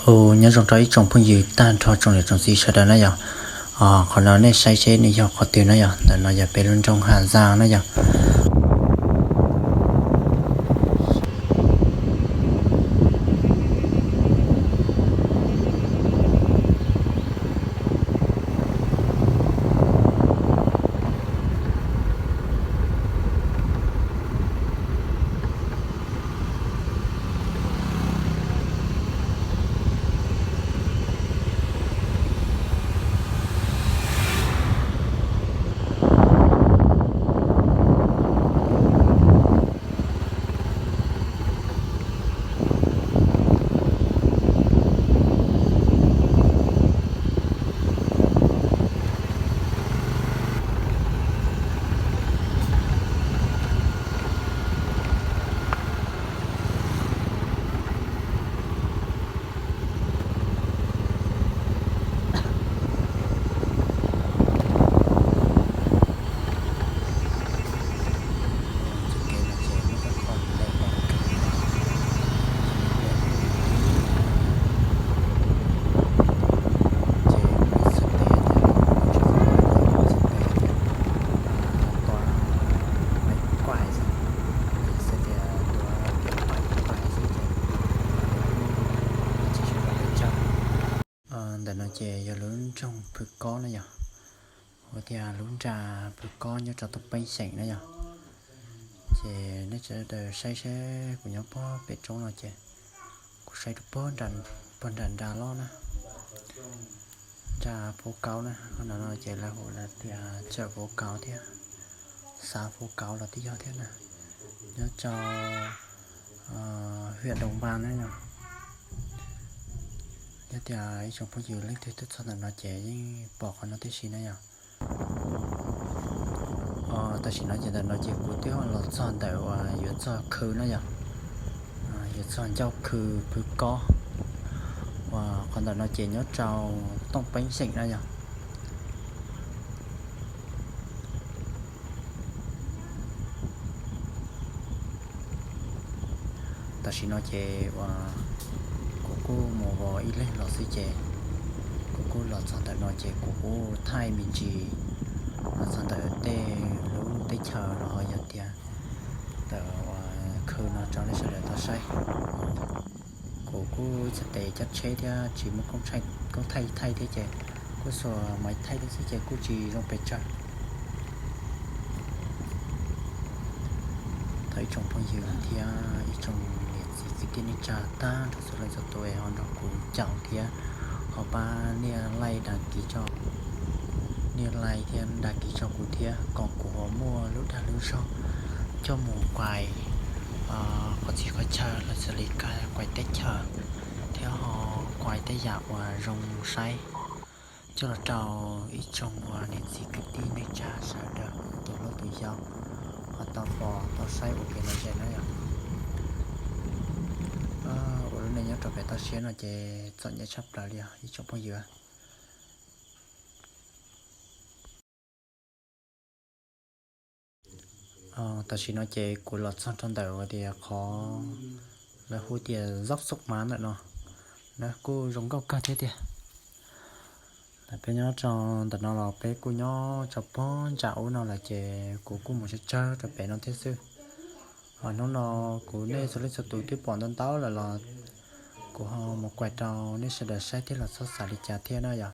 Ua nyob zoo rau ib tsoom phooj ywg tag nrho tsoom niam tsoom txiv sawv daws na yom. Qhov no nej saib seb nej yog qhov twg na yom, ntawm no yog peb lub nroog Hà Giang na yom. Ntawm no ces yog lub nroog Phwv Kob na yom, ua tias lub nra Phwv Kob nyob rau Tooj Peeb xeem na yom. Ces nej sawv daws saib seb kuv nyob puag pem roob no ces kuv saib rau puag nram nra loj na, nra Phú Cao na, no no ces lawv hu tias chợ Phú Cao thiab, xã Phú Cao los twb yog thiab na, nyob rau huyện Đồng Văn na yom. Yog tias ib tsoom phooj ywg leej twg tuaj txog ntawm no ces yeej pom qhov no tib si na yom. Tam sim no ces ntawm no ces kuv twb los txog ntawm uas yuav txog khw na yom, yuav txog ncauj khw Phwv Kob, uas qhov ntawm no ces nyob rau Tooj Peeb xeem na yom. Tam sim no ces uas kuv kuj mus vos ib leeg los xwb ces kuv kuj los txog ntawm no ces kuv kuj thaij me ntsis los txog ntawm tej lub teb chaws los ho yog tias ntawm uas khw no rau nej sawv daws tau saib. Kuv kuj txhais tes caij tsheb thiab tsis muaj koob thaij thiab ces kuj xuas maiv thaij thiab xwb ces kuj tsis zoo pes tsawg. Thov ib tsoom phooj ywg thiab ib tsoom niam txiv kwv tij neej tsa tag nrho txhua leej txhua tus es ho nrog kuv caum thiab ho pab nias like đăng ký cho, nias like thiab đăng ký cho kuv thiab kom kuv ho muaj lub dag lub zog coj mus kuais qhov txhia qhov chaw los xws li kuais teb chaws thiab ho kuais tej yam uas zoo saib coj los rau ib tsoom uas niam txiv kwv tij neej tsa sawv daws tus hlob tus yau ho tau pom tau saib ua kev lom zem na yom. Ua lub neej nyob rau pem toj siab no ces txom nyem tshaj plaws li os ib tsoom phooj ywg. Tam sim no ces kuv los txog rau ntawm uas tias qhov lawv hu tias dốc Sốc Máng ntawm no, na kuj zoo nkauj kawg thiab tiag. Peb nyob rau ntawm no los peb kuj nyob rau puag nram ub no lawm ces kuv kuj mus tsawg tsawg rau pem no thiab xwb. Ho hnub no kuv nej txhua leej txhua tus twb pom ntau ntau lawm los kuv ho mus kuais rau nej sawv daws saib thiab los txhob xav li cas thiab na yom.